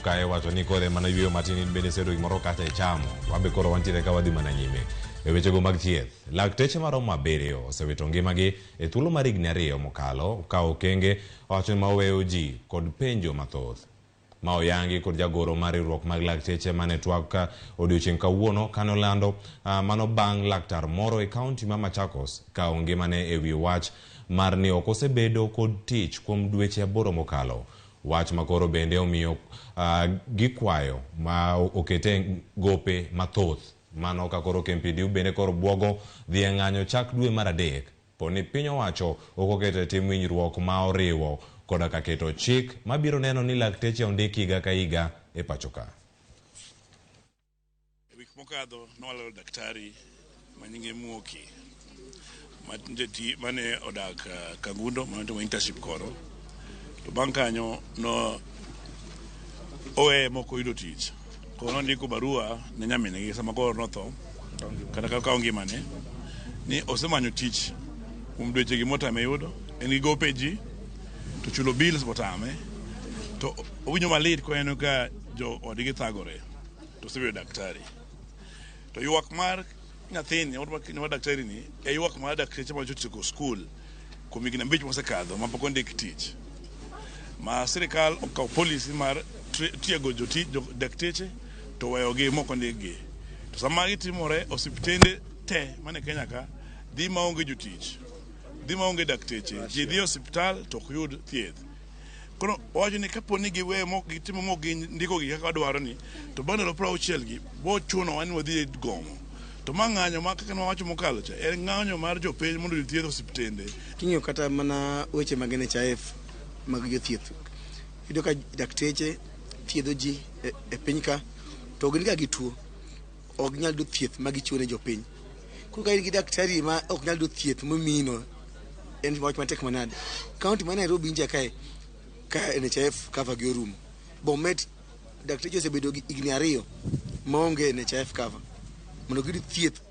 Ka iwacho ni koro mana yueyo matin, in bende isedo gimoro kacha ichamo. Wabe koro wantiere ka wadhi mana nyime e wechego mag thieth. Lakteche maromo 7 osewito ngimagi e thuolo mar higni 2 mokalo ka okenge owacho ni ma oweyo ji kod penjo mathoth. Ma oyangi kod jagoro mar riwruok mag lakteche mane twak odiochieng' kawuono kane olando mano bang' laktar moro e kaunti ma Machakos kawo ngimane e wi wach mar ni ok osebedo kod tich kuom dweche 8 mokalo. Wach makoro bende omiyo gikwayo ma okete gope mathoth. Mano ka koro KMPDU bende koro buogo dhi e ng'anyo chak dwe mar 3 poni piny owacho ok oketo e tim winjruok ma oriwo koda ka keto chik mabiro neno ni lakteche ondik higa ka higa e pacho ka. E wik mokadho nowalalo daktari manyinge Muoki mane odak Kangundo mane otimo internship koro to bang' kanyo no oweye mok oyudo tich. Koro nondiko barua ne nyamingi sama koro notho kata ka okawo ngimane ni osemanyo tich kuom dweche gi motame yudo, en gi gope ji to chulo bills botame, to owinjo malit koneno ka jo odgi thagore to osebedo daktari. To ywak mar nyathini mar daktari ni e ywak mar dakteche ma otieko skul kuom higni 5 mosekadho mapok ondik tich. Ma sirikal okawo policy mar tiego dakteche to weyogi mok ondikgi. To sama gitimore, osiptende te mane Kenya ka dhi maonge jotich, dhi maonge dakteche, ji dhi e osiptal to ok yud thieth. Koro owacho ni kapo ni giweyo mok gitimo mok gindiko gi kaka wadwaro ni, to bang' ndalo 60 gi bo chunowa ni wadhi e gomo. To ma ng'anyo ma kaka nwawacho mokalo cha en ng'anyo mar jopiny mondo oyud thieth e osiptende. King'iyo kata mana weche mag NHIF mag jothieth, iyudo ka dakteche thiedho ji e piny ka to gin ga gi tuo, ok ginyal yudo thieth ma gichiwo ne jopiny. Koro ka in gi daktari ma ok nyal yudo thieth momiyino, en wach matek manade. Kaunti ma Nairobi nja kae ka NHIF cover gi orumo. Bomet dakteche osebedo gi higni 2 maonge NHIF cover mondo giyud thieth.